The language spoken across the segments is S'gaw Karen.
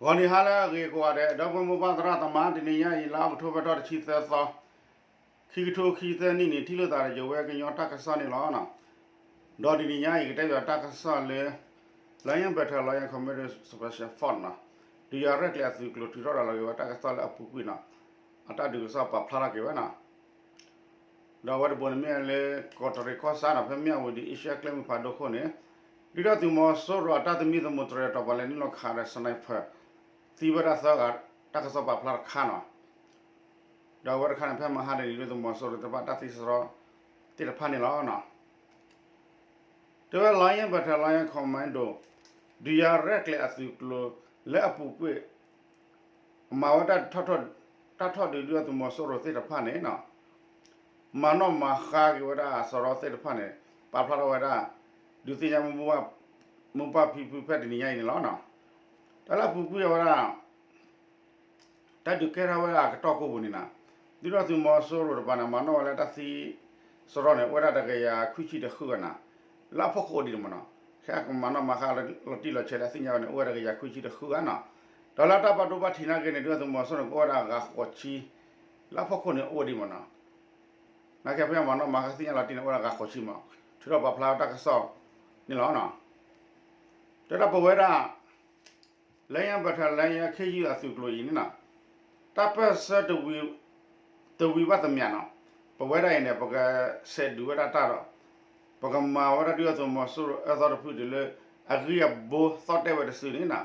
ဂီၤနံၤဟါလၢအဂ့ၤကိးဂၤဒဲး ဒီပုၢ်ဝဲၢ်မိၢ်ပၢ်သရၣ်သမါ တနံၤညါအံၤ လါအီးကထိဘၢၣ်ထီၣ်တဆံသၢသီ ခံကထိခံဆံသၢနံၣ်န့ၣ် ထံၣ်လိာ်သးဒီးယဝဲကညီတၢ်ကစီၣ်န့ၣ်လီၤ. ဒီးတနံၤညါအံၤ ကတဲဘၣ်တၢ်ကစီၣ်လၢ Lion Battalion Lion Commando Special Force နီၤ ဒုးယၤရဲၣ်ကျဲၤအသုးကျိၤ ထုးထီၣ်ဒီးလီၤက့ၤဝဲတၢ်ကစီၣ်လၢအပူၤကွံာ်နီၤ အတၢ်ဒုးကစီၣ်ပာ်ဖျါထီၣ်က့ၤဝဲနီၤ ဒီးအဝဲတဘိန့ၣ်မ့ၢ်လၢ ကီးတရံးကီၢ်ဆၣ်နီၤ ဖဲမၠၣ်ဝတံၤ အ့ရှါကျဲမုၢ်ဖးဒိၣ်ခိၣ်န့ၣ် ဒုၣ်ဒါသုးမီၤစိရိၤအတၢ်သမံသမိးတြဲၤဒီး ပှၤလဲၤနုာ်လီၤခးဒီး sniper သံဝဲဒၣ်သၢဂၤ တၢ်ကစီၣ်ပာ်ဖျါတခါနီၤ ဒီးအဝဲတခါန့ၣ် ဖဲမဟါတနံၤ ဒုၣ်ဒါသုးမီၤစိရိၤသ့ၣ်တဖၣ်တၢ်သံစရီသ့ၣ်တဖၣ်န့ၣ်လီၤ. တဲဝဲ Lion Battalion Commando ဒုးယၤရဲၣ်ကျဲၤအသုးကျိၤလၢအပူၤကွံာ် မၤဝဲဒၣ် တၢ်ထီၣ်ဒုးဒုၣ်ဒါသုးမီၤစိရိၤသ့ၣ်တဖၣ်န့ၣ်နီၤ မၤနီၣ်မၤဃါက့ၤဝဲဒၣ်စရီသ့ၣ်တဖၣ်န့ၣ် ပာ်ဖျါထီၣ်ဝဲဒၣ် ဒုးသ့ၣ်ညါ မိၢ်ပၢ်ဖံဖုဖဲတနံၤညါအံၤန့ၣ်လီၤ. တၢ်လၢအပူၤကွံာ်အဝဲဒၣ် တၢ်ဒုးကဲထီၣ်ဝဲဒၣ်အကတီၢ်ကိးပူၤန့ၣ်နီၤ ဒုၣ်ဒါသုးမီၤစိရိၤတကပၤန့ၣ် မၤနီၣ်ဝဲလၢတၢ်သံစရီန့ၣ် အိၣ်ဝဲဒၣ်တကယၤခွံဆံဒီးဃုဂၤနီၤ လၢအဖီခိၣ်အိၣ်ဒံးန့ၣ်မ့ၢ်နီၤ ခဲအကမၤနီၣ်မၤဃါလီၤတံၢ်လီၤဆဲးလၢအသ့ၣ်ညါဝဲန့ၣ် အိၣ်ဝဲဒၣ်တကယၤခွံဆံဒီးဃုဂၤနီၤ ဒီးလၢတၢ်ဘၣ်ဒိဘၣ်ထံးနာ်က့န့ၣ် ဒုၣ်ဒါသုးမီၤစိရိၤန့ၣ် ကအိၣ်ဝဲဒၣ်ဂၤဃိးဆံ လၢအဖီခိၣ်န့ၣ်အိၣ်ဝဲဒံးမ့ၢ်နီၤ နာ်က့ဖဲမၤနီၣ်မၤဃါသ့ၣ်ညါလီၤတံၢ်န့ၣ် အိၣ်ဝဲဒၣ်ဂၤဃိးဆံမ့ၢ် ထုးထီၣ်ပာ်ဖျါတၢ်ကစီၣ်န့ၣ်လီၤ. တဲဒၣ်ပဝဲဒၣ် လၢညါဘၣ်ထၢၣ်လၢညါခ့ယုၢ်အသုးကျိၤအံၤန့ၣ်နီၤ တၢ်ပၢၢ်ဆၢတဝံၤဘၣ်တမံၤနီၤ ပဝဲဒၣ်အံၤန့ၣ် ပကဆဲးဒုးဝဲဒၣ်တၢ်ဒီး ပကမၤဝဲဒၣ်ဒုၣ်ဒါသုးမီၤစိရိၤအၢသီတဖုဒံးလၢ အဂံၢ်အဘါသီၣ်တဲာ်ဝဲတစုန့ၣ်နီၤ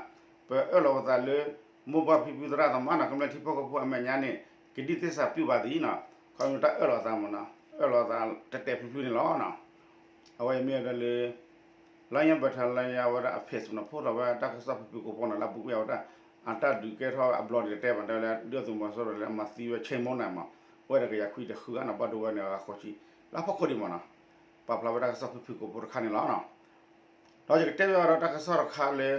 ပအၢၣ်လီၤပသးလၢ မိၢ်ပၢ်ဖံဖုသရၣ်သမါနီၤ ကမျၢၢ်ထံဖိကီၢ်ဖိအမဲာ်ညါန့ၣ် ကဒုးသ့ၣ်စးပုၢ်ဘၣ်သံနီၤ ခီဖျိတၢ်အၢၣ်လီၤသးမ့ၢ်နီၤ အၢၣ်လီၤသးတဲာ်တဲာ်ဖျုးဖျုးန့ၣ်လီၤ. အဝဲအံၤမ့ၢ်ဝဲဒၣ်လၢ လၢညါဘၣ်ထၢၣ်လၢညါဝဲဒၣ်အ page နီၤ ဖိးထီၣ်ဝဲတၢ်ကစီၣ်ဖုၣ်ဖုၣ်ကိာ်ဖိနီၤ လၢအပူၤကွံာ်အဝဲဒၣ် အတၢ်ဒုးကဲထီၣ်အဘျီန့ၣ် ကတဲဘၣ်တဲဝဲလၢ ဒုၣ်ဒါသုးမီၤစိရိၤလၢအမၤသံဝဲ chain မီၢ်နၤမ့ၢ် အိၣ်ဝဲဒၣ်တကယၤခွံဆံဒီးဃုဂၤနီၤ ဘၣ်ဒိဝဲန့ၣ်အဂၤဃိးဆံ လၢအဖီခိၣ်ဒံးမ့ၢ်နီၤ ပာ်ဖျါဝဲတၢ်ကစီၣ်ဖုၣ်ဖုၣ်ကိာ်ဖိတခါန့ၣ်လီၤ. ဒီးယကတဲဘၣ်ဒီးတၢ်ကစီၣ်တခါလၢ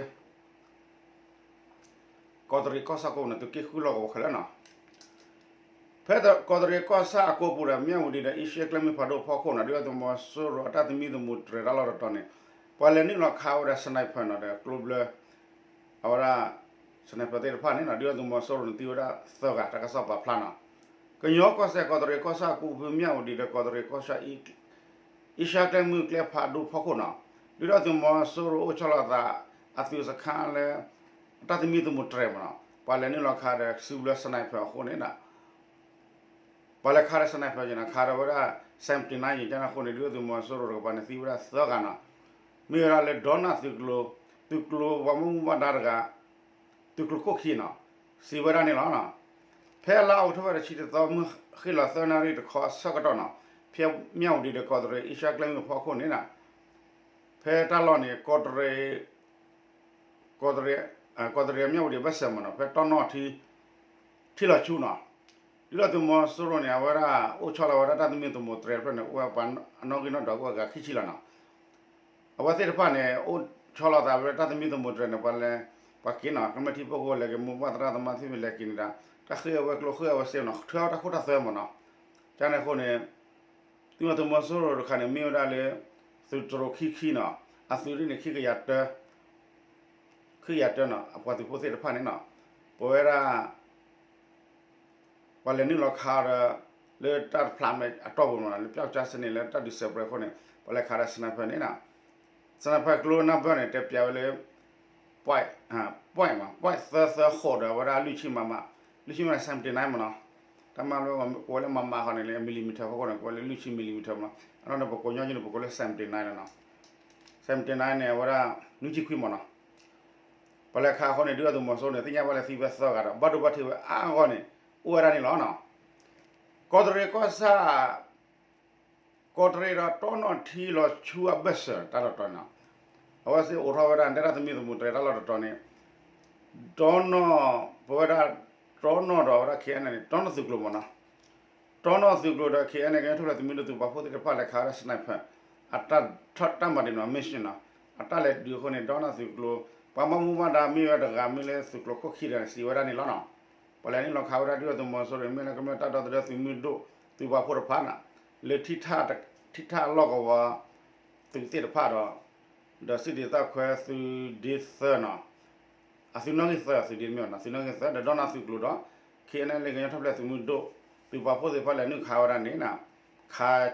ကီးတရံးကီၢ်ဆၣ်ကိးပူၤန့ၣ် သုးက့ဃုလီၢ်ကဝီၤခဲလၢာ်နီၤ ဖဲကီးတရံးကီၢ်ဆၣ်အကိးပူၤဒီး မၠၣ်ဝတံၤဒီး အ့ရှါကျဲမုၢ်ဖးဒိၣ်ဖီခိၣ်နီၤ ဒုၣ်ဒါသုးမီၤစိရိၤအတၢ်သမံသမိးတြဲၤတၢ်လီၢ်တတီၤန့ၣ် ပှၤလဲၤနုာ်လီၤခးဝဲဒၣ် sniper နီၤဒီးကျိဘျၢ အဝဲဒၣ် sniper သ့ၣ်တဖၣ်န့ၣ်နီၤ ဒုၣ်ဒါသုးမီၤစိရိၤန့ၣ်သံဝဲဒၣ်သၢဂၤ တၢ်ကစီၣ်ပာ်ဖျါနီၤ ကညီကီၢ်စဲၣ်ကီးတရံးကီၢ်ဆၣ်အကိးပူၤဖဲမၠၣ်ဝတံၤဒီးကီးတရံးကီၢ်ဆၣ် အ့ရှါကျဲမုၢ်ကျဲဖးဒိၣ်ဖီခိၣ်နီၤ ဒုၣ်ဒါသုးမီၤစိရိၤအိၣ်ဆီလီၤသး အသုးစခါလၢ အတၢ်သမံသမိးတြဲၤမ့ၢ်နီၤ ပှၤလဲၤနုာ်လီၤခးဒီးစုဘျၢ sniper အဃိန့ၣ် ပှၤလဲၤခးဒီး sniper ယဲၢ်နီၤ ခးဒီးဝဲဒၣ် seventy nine ယဲၢ်ကန့ၣ်အဃိန့ၣ် ဒုၣ်ဒါသုးမီၤစိရိၤတကပၤန့ၣ်သံဝဲဒၣ်သၢဂၤနီၤ မ့ၢ်ဝဲဒၣ်လၢဒီနၢ်သုးကျိၤ သုးကျိၤပှၤမူဘၣ်ဒါတဂၤ သုးကျိၤခိၣ်ခံနီၤ စံးဝဲဒၣ်န့ၣ်လီၤ. ဖဲလါအီးကထိဘၢၣ်တဆံတသီ မုၢ်ဃ့ၢ်လီၤသၢနၣ်ရံၣ်တခီအဆၢကတီၢ်နီၤ ဖဲမၠၣ်ဝတံၤဒီးကီးတရံး အ့ရှါကျဲမုၢ်ဖီခိၣ်န့ၣ် ဖဲတၢ်လီၢ်န့ၣ် ကီးတရံး ကီးတရံး ကီးတရံးမၠၣ်ဝတံၤဘၢၣ်စၢၤမ့ၢ်နီၤ ဖဲတီနီၣ်ထံ ထံလီၤဆူနီၤ ဒုၣ်ဒါသုးမီၤစိရိၤန့ၣ် အဝဲဒၣ်အိၣ်ဆီလီၤဝဲဒၣ်တၢ်သမံသမိးတြဲၤတဖျၢၣ်န့ၣ် အိၣ်ဝဲပှၤအနီၣ်ဂံၢ်နီၣ်ဒွးအိၣ်ဝဲဂၤခံဆံလီၤနီၤ အဝဲသ့ၣ်တဖၣ်န့ၣ် အိၣ်ဆီလီၤသးဝဲတၢ်သမံသမိးတြဲၤန့ၣ် ပှၤလဲၤ ပှၤက့ၤနီၤ ကမျၢၢ်ထံဖိကီၢ်ဖိလဲၤက့ၤ မိၢ်ပၢ်သရၣ်သမါသ့ၣ်တဖၣ်လဲၤက့ၤန့ၣ်ဒီး တၢ်ဃ့အဝဲကျိဃ့အဝဲစ့နီၤ ထုးအီၣ်တၢ်ခိတၢ်သွဲမ့ၢ်နီၤ ကန့ၣ်အဃိန့ၣ် သုးမီၤစိရိၤတခါန့ၣ် မ့ၢ်ဝဲဒၣ်လၢ သုးတြိၤခံခံနီၤ အသုးရ့ၣ်န့ၣ် ခံကယၤတၢ ခံကယၤတၢနီၤ အပှၤသုးဖိသ့ၣ်တဖၣ်န့ၣ်နီၤ ပဝဲဒၣ် ပှၤလဲၤနုာ်လီၤခးဒီး လၢတၢ်တဖျးမဲာ်အတီၢ်ပူၤမ့ၢ်နီၤ လၢပျီကၠါစန့ၣ် လၢတၢ်ဒုးစဲးပြဲးအဃိန့ၣ် ပှၤလဲၤခးဒီး sniper န့ၣ်နီၤ sniper ကျိနၢ်ဘၢၣ်န့ၣ် တဲပျးဝဲလၢ point မ့ၢ် point သၢသၢဃိးဒီး အဝဲဒၣ်လွံၢ်ဆံ မမ လွံၢ်ဆံ မမ seventy nine မ့ၢ်နီၤ တၢ်မၤလၢကိးဝဲလၢ မမ ဃီန့ၣ်လၢ millimeter ဖီခိၣ်န့ၣ် ကိးဝဲလၢလွံၢ်ဆံ millimeter မ့ၢ်နီၤ အနီၢ်န့ၣ် ပကိးညီက့န့ၣ် ပကိးလၢ seventy nine လီၤနီၤ seventy nine န့ၣ် အဝဲဒၣ် နွံဆံခွံမ့ၢ်နီၤ ပှၤလဲၤခးအဃိန့ၣ် ဒုၣ်ဒါသုးမီၤစိရိၤန့ၣ် သ့ၣ်ညါဘၣ်လၢသံဝဲသၢဂၤဒီး ဘၣ်ဒိဘၣ်ထံးဝဲအါအဂီၢ်န့ၣ် အိၣ်ဝဲဒၣ်န့ၣ်လီၤနီၤ ကီးတရံးကီၢ်ဆၣ် ကီးတရံးဒီးတီနီၣ်ထံလီၤဆူအဘၢၣ်စၢၤတၢ်လီၢ်တတီၤန့ၣ်နီၤ အဝဲသ့ၣ်အိးထီၣ်ဝဲဒၣ် တဲဒၣ်သမံသမိးတြဲၤတၢ်လီၢ်တတီၤန့ၣ် တီနီၣ် ပဝဲဒၣ် တီနီၣ်ဒီးဝဲဒၣ် ခဲအံၤန့ၣ် တီနီၣ်သုးကျိၤမ့ၢ်နီၤ တီနီၣ်သုးကျိၤဒီး ခဲအံၤန့ၣ် ကညီထူၣ်ဖျဲးသုးမုၢ်ဒိၣ်သုးပာ်ဖှိၣ်သ့ၣ်တဖၣ်လဲၤခးဝဲဒၣ် sniper အတၢ်မၤဒံးနီၤ mission နီၤ အတၢ်လဲၤဒုးအဃိန့ၣ် တီနီၣ်သုးကျိၤ ပှၤမၤမူဘၣ်ဒါမ့ၢ်ဝဲတဂၤမ့ၢ်လၢသုးကျိၤခိၣ်ခံဒီး စံးဝဲဒၣ်န့ၣ်လီၤနီၤ ပှၤလဲၤနုာ်လီၤခးဝဲဒၣ်ဒုၣ်ဒါသုးမီၤစိရိၤ မ့ၢ်လၢကမျၢၢ်တၢ်ဒီသဒၢသုးမုၢ်ဒိၣ်သုးပာ်ဖှိၣ်တဖၣ်နီၤ လၢ ထံထၣ်လီၢ်ကဝီၤ သုးသ့ၣ်တဖၣ်ဒီး ဒီးစံၣ်ဒ့သၣ်ခွဲသုးဒ့သၢနီၤ အသုးနီၣ်ဂံၢ်သၢ သုးဒ်တမ့ၢ်နီၤ သုးနီၣ်ဂံၢ်သၢ ဒီးဒီနၤသုးကျိၤဒီး ခ့ၣ်အဲၣ်နဲၣ် ကညီထီၣ်ဖျဲးသုးမုၢ်ဒိၣ် သုးပာ်ဖှိၣ်သ့ၣ်တဖၣ်လဲၤနုာ်ခးဝဲဒၣ်န့ၣ် ခး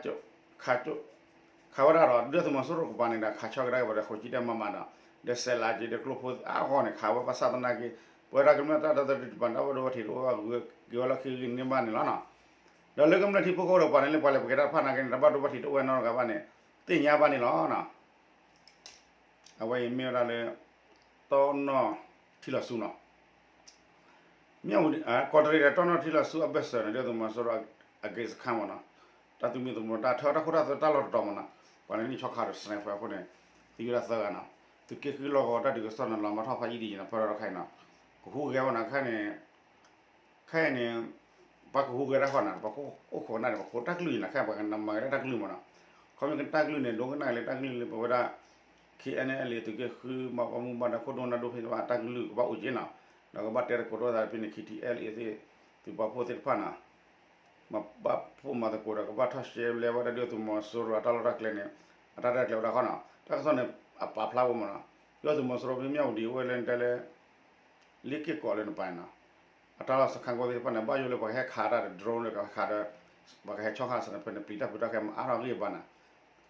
ခးဝဲဒၣ်ဒီး ဒုၣ်ဒါသုးမီၤစိရိၤကပၤန့ၣ်ဒီး ခးဆီၣ်ကဒါက့ၤဝဲဒီး ဃိးဆံတၢမးမးဒီး ဒီးစဲးလးက့ၤဒီးကျိဖိအါဂီၢ်န့ၣ် ခးဝဲဘၣ်ဆၣ်သနာ်က့ ပဝဲဒၣ်ကမျၢၢ်တၢ်ဒီသဒၢတပၤန့ၣ် တၢ်ဘၣ်ဒိဘၣ်ထံးတအိၣ်ဘၣ်ဂ့ၤဝဲလီၤနီၤ. ဒီးလၢကမျၢၢ်ထံဖိကီၢ်ဖိတပၤန့ၣ် လၢပှၤလဲၤပကဲတၢ်တဖၣ်နာ်က့န့ၣ် တၢ်ဘၣ်ဒိဘၣ်ထံးတအိၣ်ဝဲနီတဂၤဘၣ်န့ၣ် သ့ၣ်ညါဘၣ်န့ၣ်လီၤနီၤ. အဝဲအံၤမ့ၢ်ဝဲဒၣ်လၢ တီနီၣ်ထံလီၤဆူနီၤ မ့ၢ်ဝံၤ ကီးတရံးဒီးတီနီၣ်ထံလီၤဆူအဘၢၣ်စၢၤန့ၣ် ဒုၣ်ဒါသုးမီၤစိရိၤအဂ့ၢ်စခါမ့ၢ်နီၤ, တၢ်သုးမုၢ်သံၣ်ဘိတၢ်ထၢတၢ်ခိၣ်တၢ်သၢတၢ်လီၢ်တတီၤမ့ၢ်နီၤ, ပှၤန့ၣ်န့ၣ်ဆီခါဒီး sniper အဃိန့ၣ် သံဝဲဒၣ်သၢဂၤနီၤ, သုးက့ဃုလီၢ်ကဝီၤတၢ်ဒုးကစီၣ်န့ၣ် လီၤမၤထီၣ်ဖးယံာ်ဒ်ယံာ်နီၤ ဖၢထီၣ်တခါအံၤနီၤ, ကဟူးဂဲၤဝဲနီၤ ခဲအံၤန့ၣ် ခဲအံၤန့ၣ် ပှၤကဟူးဂဲၤတၢ်ဃီနီၤ ပှၤအိၣ်ခိးကနၣ်န့ၣ် ပှၤခိးတၢ်ကလုၢ်အံၤနီၤ ခဲအံၤပှၤကနၣ်မၤက့ၤတၢ်ကလုၢ်မ့ၢ်နီၤ, ခီဖျိကတၢ်ကလုၢ်န့ၣ် ဒိကနၣ်လၢတၢ်ကလုၢ်လၢပဝဲဒၣ် ခ့ၣ်အဲၣ်နဲၣ် လၢသုးက့ဃု မၤပှၤမူဘၣ်ဒီးခိၣ်ဒိၣ်နၢ်ဒိၣ်ဖဲဘၣ်တၢ်ကလုၢ်ကဘၣ်အိၣ်က့ၤနီၤ, ဒီးကဘၣ်တဲသကိးတၢ်သးဖဲန့ၣ် ခ့ၣ်ထံၣ်အဲၣ်လ့သ့ၣ် သုးပာ်ဖှိၣ်သ့ၣ်တဖၣ်နီၤ မၤဘၣ်ဖှိၣ်မၤသကိးဒီးကဘၣ်ထီၣ်ရှဲလဲဝဲဒၣ်ဒုၣ်ဒါသုးမီၤစိရိၤအတၢ်လီၢ်တၢ်ကျဲန့ၣ် အတၢ်ရဲၣ်တၢ်ကျဲၤဝဲဒၣ်ဃီနီၤ, တၢ်ကစီၣ်န့ၣ် အပာ်ဖျါဝဲမ့ၢ်နီၤ, ဒုၣ်ဒါသုးမီၤစိရိၤဖဲမၠၣ်ဝတံၤအိၣ်ဝဲလၢတဲလၢ လ့က့ၢ်ကီးလၢနပၤနီၤ, အတၢ်လီၢ်စခန်းကုန်းသ့ၣ်တဖၣ်န့ၣ် ဘၣ်ယိၣ်လၢပှၤကဟဲခးတၢ်ဒီး drone လၢကဟဲခးဒီး ပှၤကဟဲဆီၣ်ခါစၢၤန့ၣ် ဖဲန့ၣ်ပျံၤတၢ်ဖုးတၢ်ခဲမၤအါထီၣ်အဂံၢ်အဘါန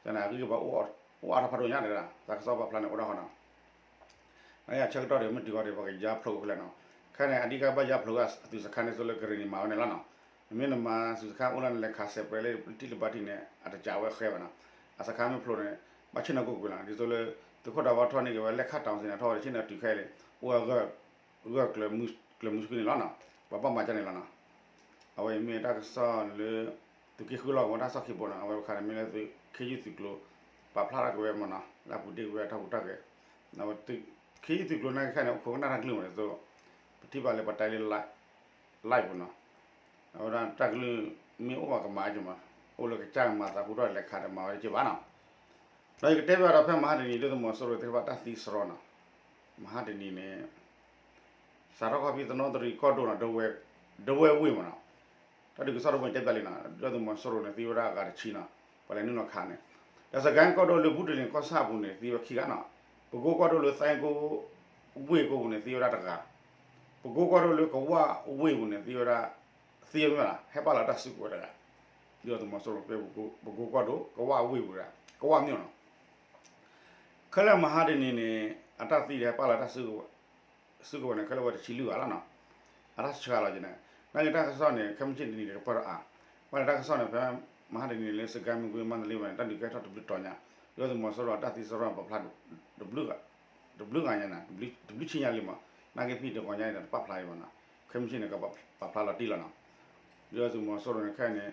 ီၤ, န့ၣ်အဂံၢ်အဘါအိၣ်အါထီၣ်ဖးဒိၣ်ညါန့ၣ် တၢ်ကစီၣ်ပာ်ဖျါန့ၣ်အိၣ်ဒၣ်ဃီနီၤ နဆၢကတီၢ်ဒီးမ့ၢ်တုၤဃီဒီး ပှၤကယါဖျိးခဲလၢာ်နီၤ, ခဲန့ၣ် အဓိကဘၣ်ယါဖျိးအသုးစခန်းန့ၣ် ဆိလၢကရ့ၣ်နံၤမၤဝဲန့ၣ်လီၤနီၤ, နမ့ၢ်နမၤသုးစခန်းအိၣ်လၢနလဲၤခးစဲးပြဲးလၢတံၢ်လၢဘါတံၢ်န့ၣ် အတကးဝဲဃဲဘၣ်နီၤ, အစခန်းမ့ၢ်ဖျိးန့ၣ် ဘၣ်ဆ့ၣ်နီၤကိးကွံာ်လီၤ, ဒ်သိးလၢ သုးခိၣ်ဒးဝါထီၣ်န့ၢ်က့ၤဝဲလဲၣ်ခါတီၤစ့ၢ်န့ၣ် ထီၣ်ဝဲတဆ့ၣ်နီၤတုၤခဲအံၤလံ, အိၣ်ဝဲ ဂၢၢ်ကျၢၤမုၢ်ဆှုန့ၣ်လီၤနီၤ, ပှၤဘၣ်မၤကန့ၣ်လီၤနီၤ, အဝဲအံၤမ့ၢ်တၢ်ကစီၣ်လၢ သုးက့ဃုလီၢ်ကဝီၤတၢ်ကစီၣ်ခံဘိနီၤ, အဝဲတခါန့ၣ်မ့ၢ်လၢသုးခ့ယုၢ်သုးကျိၤ ပာ်ဖျါထီၣ်က့ၤဝဲမ့ၢ်နီၤ, လၢအပူၤတ့ၢ်က့ၤဝဲတၢ်ဟူးတၢ်ဂဲၤ, သုးခ့ယုၢ်သုးကျိၤနာ်က့ခဲန့ၣ် အိၣ်ခိးကနၣ်တၢ်ကလုၢ်မ့ၢ်ဒ်သိး ပထံၣ်ဘၣ်လၢပှၤတဲလၢ live ပူၤနီၤ, အဝဲဒၣ်တၢ်ကလုၢ်မ့ၢ်အိၣ်ဘၣ်ကမၤက့ၤမး, အိၣ်လၢကစၢ်ကမၤသးဟူထီၣ်လဲၤခးဒီးမၤဝဲတက့ၢ်ဘၣ်နီၤ, ဒီးယကတဲဘၣ်ဒီးဖဲမဟါတနံၤ ဒုၣ်ဒါသုးမီၤစိရိၤသ့ၣ်တဖၣ်တၢ်သံစရီနီၤ, မဟါတနံၤန့ၣ် စးထီၣ်ခီဖံသနီသရံၣ်ကီၢ်ဒိၣ်နီၤ, ဒဝဲၢ်ဝ့ၢ်မ့ၢ်နီၤ, တၢ်ဒုးကစီၣ်တဘိန့ၣ်တဲဘၣ်လံနီၤ, ဒုၣ်ဒါသုးမီၤစိရိၤန့ၣ် သံဝဲဒၣ်အဂၤတဆံနီၤ, ပှၤလဲၤနုာ်လီၤခးန့ၣ်, ဒီးစကဲၣ်ကီၢ်ဒိၣ်လၢဘူးတလ့ၣ်ကီၢ်ဆၣ်အပူၤန့ၣ် သံဝဲခံဂၤနီၤ, ပကိကီၢ်ဒိၣ်လၢသဲကိဝ့ၢ်ကိပူၤန့ၣ် သံဝဲဒၣ်တဂၤ, ပကိကီၢ်ဒိၣ်လၢကဝၢ်ဝ့ၢ်ပူၤန့ၣ် သံဝဲဒၣ် သံဝဲမ့ၢ်နီၤ, ဟဲပာ်လီၤတၢ်စုကဝဲၤတဂၤ, ဒုၣ်ဒါသုးမီၤစိရိၤဖဲပကိကီၢ်ဒိၣ် ကဝၢ်ဝ့ၢ်ပူၤတဂၤ, ကဝၢ်မ့ၢ်နီၤ ခဲလၢာ်မဟါတနံၤန့ၣ် အတၢ်သံဒီးဟဲပာ်လီၤတၢ်စုကဝဲၤန့ၣ် ခဲလၢာ်ဝဲတဆံလွံၢ်ဂၤလီၤနီၤ, အတၢ်ဆှၢလီၤက့ၤန့ၣ်, နာ်က့တၢ်ကစီၣ်န့ၣ် ခဲမုၢ်ဆ့ၣ်တနံၤန့ၣ် ကပၢၢ်ထီၣ်အါ, ဘၣ်န့ၣ်တၢ်ကစီၣ်န့ၣ် ဖဲမဟါတနံၤန့ၣ်လၢစကဲၣ်မ့ၢ်ကွ့မန္တလေးဘၣ်န့ၣ် တၢ်ဒုးကဲထီၣ်တဘျုးတီၤညါ, ဒုၣ်ဒါသုးမီၤစိရိၤအတၢ်သံစရီပာ်ဖျါ တဘျုးဂၤညါန့ၣ် တဘျုးဆံညါလံမး, နာ်က့ဖံတဂီၤညါန့ၣ် တပာ်ဖျါအံၤဘၣ်နီၤ, ခဲမုၢ်ဆ့ၣ်န့ၣ် ကပာ်ဖျါလီၤတံၢ်လီၤနီၤ, ဒုၣ်ဒါသုးမီၤစိရိၤန့ၣ်ခဲအံၤန့ၣ်,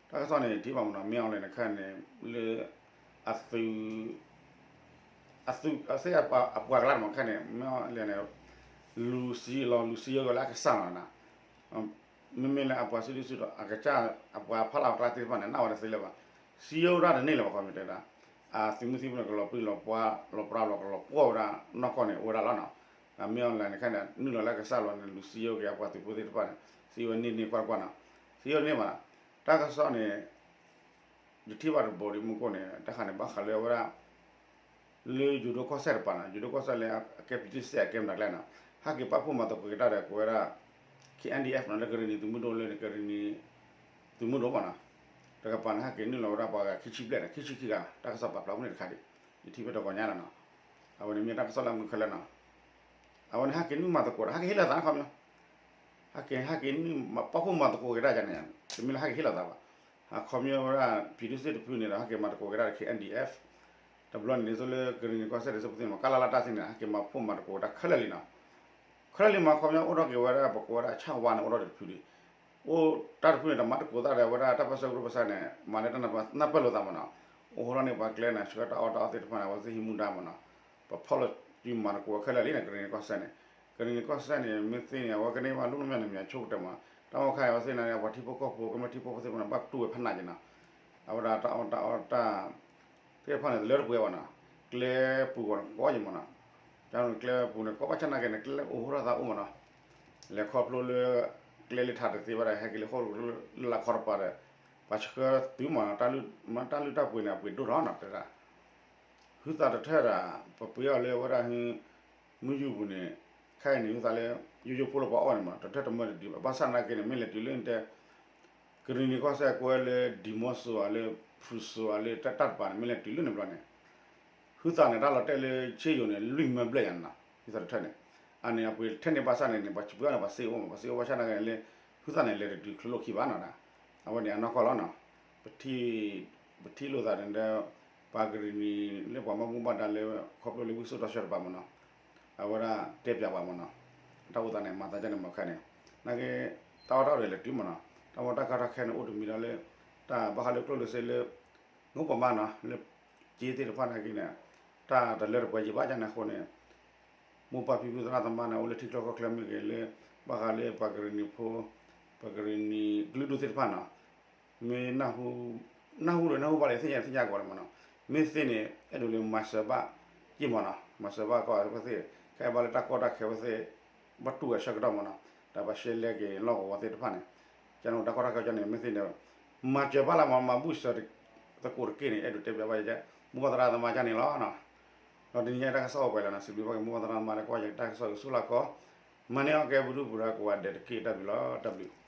တၢ်ကစီၣ်န့ၣ် ထံၣ်ဘၣ်မ့ၢ်နီၤ မ့ၢ်အီၤလဲၣ်န့ၣ်ခဲအံၤန့ၣ်, လၢ အသုး အသုးအသ့ၣ်အပှၤကလါမးခဲန့ၣ် မ့ၢ်လဲၣ်န့ၣ်, လူၤစံယိလီၤ လူၤစံယိကလၢအကစၢ်လီၤနီၤ, မ့မ့ၢ်လၢအပှၤစုဒုၣ်စုတီၤ အကစၢ်အပှၤဖးလီၤကျါသ့ၣ်တဖၣ်န့ၣ် နၢ်ဝဲတသ့လၢၤဘၣ်, စံယိဒၣ်တန့ၢ်လၢၤဘၣ် ခီမ့ၢ်တဲဒၣ်, အသုးမုၢ်သံၣ်ဘိန့ၣ် ကလီၤပြံလီၤပှၤ လီၤပြါလီၤကလီၤပှီၢ်ဝဲဒၣ်နီၢ်ကီၢ်န့ၣ် အိၣ်ဝဲဒၣ်လီၤနီၤ, မ့ၢ်အီၤလဲၣ်န့ၣ်ခဲန့ၣ် နုာ်လီၤလၢအကစၢ်လီၤန့ၣ် လူၤစံယိက့ၤအပှၤသုးဖိသ့ၣ်တဖၣ်န့ၣ် စံယိန့ၢ်န့ၢ်ကွၢ်ကွၢ်နီၤ, စံယိန့ၢ်ဘၣ်နီၤ, တၢ်ကစီၣ်န့ၣ် ယထံၣ်ဘၣ်တဘိဒ်မူခိၣ်န့ၣ် တၢ်ဃးန့ၣ်ဘၣ်ဃးလၢအဝဲဒၣ် လၢယိၤဒိၣ်ကီၢ်စဲၣ်တပၤနီၤ, ယိၤဒိၣ်ကီၢ်စဲၣ်လၢအကဲပျံၤတံၢ်စ့ၢ်အကဲမတၤကျဲနီၤ, ဟဲက့ၤပာ်ဖှိၣ်မၤသကိးက့ၤတၢ်ဒီး ကဝဲဒၣ် ခ့ၣ်အဲၣ်ဒံၣ်အဲၣ်ဖ် နီၤ လၢကရ့ၣ်နံၤသုးမုၢ်ဒိၣ်လၢန့ၣ် ကရ့ၣ်နံၤ သုးမုၢ်ဒိၣ်မးနီၤ, တကပၤန့ၣ် ဟဲက့ၤနုာ်လီၤဝဲဒၣ်ပှၤဂၤခံဆံဘျဲၣ်န့ၣ် ခံဆံခံဂၤ တၢ်ကစီၣ်ပာ်ဖျါဖဲန့ၣ်တခါဒံး, ယထံၣ်ဖဲတဂီၤညါလီၤနီၤ, အဝဲန့ၣ်မ့ၢ်တၢ်ကစီၣ်လၢအမုာ်ခဲလၢာ်နီၤ, အဝဲန့ၣ်ဟဲက့ၤနုာ်မၤသကိးဒီး ဟဲက့ၤဟ့ၣ်လီၤသးခီပညီ ဟဲက့ၤ ဟဲက့ၤနုာ်ပာ်ဖှိၣ်မၤသကိးက့ၤတၢ်န့ၣ် တမ့ၢ်လၢဟဲက့ၤဟ့ၣ်လီၤသးဘၣ်, အခီပညီဝဲဒၣ် ပျံၤတံၢ်စ့ၢ်တဖုန့ၣ်ဒီး ဟဲက့ၤမၤသကိးက့ၤတၢ်ဒီး ခ့ၣ်အဲၣ်ဒံၣ်အဲၣ်ဖ် တဘျီန့ၣ် ဒ်သိးလၢကရ့ၣ်နံၤကီၢ်စဲၣ်ဒ်သိးပသ့ၣ်မး ကလၢ်လၢ်တၢ်သ့ၣ်န့ၣ် ဟဲက့ၤမၤဖှိၣ်မၤသကိးတၢ်ခဲလၢာ်လံနီၤ, ခဲလၢာ်လံမး ခီပညီအိၣ်ထီၣ်က့ၤဝဲဒၣ် ပကိးဝဲဒၣ်ဆၣ်ဝါန့ၣ် အိၣ်ထီၣ်တဖုဒံး, အိၣ်တၢ်တဖုန့ၣ် တမၤသကိးသးဒီးဝဲဒၣ်တၢ်ပၢဆှၢကရူၢ်ပၢဆှၢန့ၣ် မၤလၢတၢ်နၢ်ပၢၢ်လိာ်သးမးနီၤ, အိၣ်ဟိထီၣ်န့ၢ်ပှၤကျဲန့ၣ် ဆှၢတၢ်အီၣ်တၢ်အီသ့ၣ်တဖၣ်န့ၣ် အဝဲသ့ၣ်ဟံးမူဒါမးနီၤ, ပဖီၣ်လိာ်စုမၤသကိးခဲလၢာ်လံန့ၣ် ကရ့ၣ်နံၤကီၢ်စဲၣ်န့ၣ်, ကရ့ၣ်နံၤကီၢ်စဲၣ်န့ၣ် မ့ၢ်သ့န့ၣ် အဝဲကန့ၢ်ဘၣ်လၢနမဲာ်နမဲာ်ဆိကတၢၢ်မး, တၢ်အိၣ်ခါအံၤအဝဲသ့ၣ်န့ၣ် ပှၤထံဖိကီၢ်ဖိ ကမျၢၢ်ထံဖိကီၢ်ဖိသ့ၣ်တဖၣ်န့ၣ် ဘၣ်တူၢ်ဝဲဖးနးက့ၤနီၤ, အဝဲဒၣ်တၢ်အီၣ်တၢ်အီတၢ် သ့ၣ်တဖၣ်န့ၣ် တလၢတပှဲၤဘၣ်နီၤ, ကျဲပူၤဂီၢ်န့ၣ် ကီယံၤမးနီၤ, ကန့ၣ်ကျဲပူၤန့ၣ် ကီဘၣ်ဆၣ်နာ်က့န့ၣ် ကျဲအိၣ်ဟိထီၣ်သးအိၣ်မးနီၤ, လဲၤခီဖျိလၢ ကျဲလၢထးတသ့ဘၣ်ဒီး ဟဲက့ၤလၢဃိၣ်လၢလၢခီတပၤဒီး ပှၤဆှၢသုးမးနီၤ, တၢ်လုၢ်တၢ်ပှ့ၤန့ၣ် အပှ့ၤဒိၣ်ထီၣ်နီၤ တဲဒၣ်, ဟုသးတထၢၣ်ဒၣ် ပပှ့ၤအီၤလၢဝဲဒၣ်ဟ မုၢ်ယူၢ်ပူၤန့ၣ် ခဲအံၤန့ၣ် ဟုသးလၢ ယိယိဖိလၢပှၤအီၣ်န့ၣ်မး တထၢၣ်တမၢတတုၤဘၣ် ဘၣ်ဆၣ်နာ်က့န့ၣ် မ့ၢ်လဲၤတုၤလၢနတဲ ကရံၣ်နံၤကီၢ်စဲၣ်ကွဲလၢ ဒံၣ်မီစိၤဧါလၢ ဖရူၤစိၤဧါလၢ တၢ်တပၤန့ၣ် မ့ၢ်လဲၤတုၤလၢန့ၣ်ဘျီန့ၣ် ဟုသးန့ၣ် တၢ်လီၤတဲာ်လၢ ဆ့ယိၤန့ၣ် လွံၢ်မၢဘျဲၣ်ယၤန့ၣ်နီၤ ဟုသးတထၢၣ်န့ၣ် အန့ၣ်အပှ့ၤထဲန့ၣ်ဘၣ်ဆၣ်န့ၣ်န့ၣ် ပှၤစပှ့ၤအီၣ်န့ၣ် ပှၤစ့အိၣ်မး ပှၤစ့အိၣ်ဘၣ်ဆၣ်နာ်က့န့ၣ်လၢ ဟုသးန့ၣ် လဲၤတတုၤချ့လိၣ်ခံဘၣ်နီၤဒၣ် အဝဲန့ၣ်အနီၢ်ကီၢ်လီၤနီၤ ပထံၣ်လိာ်သးန့ၣ်ဒီး ပှၤကရံၣ်နံၤလၢပှၤဘၣ်မူဘၣ်ဒါလၢ ခီဖျိလၢဝံစိာ်တီဆှၢတပၤမးနီၤ အဝဲဒၣ်တဲပၠးပှၤမးနီၤ တၢ်အိၣ်သးန့ၣ် မၤသးဒ်န့ၣ်မးခဲန့ၣ် နာ်က့ တၢ်အီၣ်တၢ်အီဒၣ်လဲၤတုၤမးနီၤ တၢ်မ့ၢ်တၢ်ကီတၢ်ခဲန့ၣ် အိၣ်တမံၤဒီးလၢ တၢ်ဘၣ်ဃးလၢကျိၣ်လၢစ့လၢ နအိၣ်ပှၤမးနီၤ လၢ က့သ့ၣ်တဖၣ်နာ်က့န့ၣ် တၢ်တလၢတပှဲၤယံၤဘၣ်ယၤန့ၣ်အဃိန့ၣ် မိၢ်ပၢ်ဖံဖုသရၣ်သမါန့ၣ် အိၣ်လၢထံချၢကီၢ်ချၢမ့ၢ်ဂ့ၤလၢ ဘၣ်ဃးလၢပှၤကရံၣ်နံၤဖိ ပှၤကရံၣ်နံၤကလုာ်ဒူၣ်သ့ၣ်တဖၣ်နီၤ မ့ၢ် နၢ်ဟူဒီးနၢ်ဟူဘၣ်လၢသ့ၣ်ညါသ့ၣ်ညါကီးလၢမးနီၤ မ့ၢ်သ့န့ၣ် အဲၣ်ဒိးလၢမၤစၢၤဘၣ်က့ၢ်မးနီၤ မၤစၢၤဘၣ်ကီးဝဲသ့ၣ် ခဲအံၤဘၣ်လၢတၢ်ကီတၢ်ခဲဝဲသ့ၣ် ဘၣ်တူၢ်ဝဲဆၢကတီၢ်မးနီၤ တၢ်ဘၣ်ရှဲလဲက့ၤလီၢ်ကဝီၤသ့ၣ်တဖၣ်န့ၣ် ကန့ၣ်တၢ်ကီတၢ်ခဲကန့ၣ် မ့ၢ်သ့န့ၣ် မၤစၢၤဘၣ်လၢမၤမၤဘူၣ်စၢၤသကိးတက့ၢ်န့ၣ် အဲၣ်ဒိးတဲဘၣ်ယဲ မိၢ်ပၢ်သရၣ်သမါကန့ၣ်လီၤနီၤ ဒီးတနံၤညါတၢ်ကစီၣ်အိၣ်ပှဲၤလီၤနီၤ စံးဘျုးဘၣ်က့ၤမိၢ်ပၢ်သရၣ်သမါလၢကွၢ်ယတၢ်ကစီၣ်အံၤဆူၣ်လီၤကီး မၤန့ၢ်အီၣ်ကဲပဒုၣ်ပဒါကိးဂၤဒဲးတက့ၢ် တၢ်ဘျုးလီၤ တၢ်ဘျုး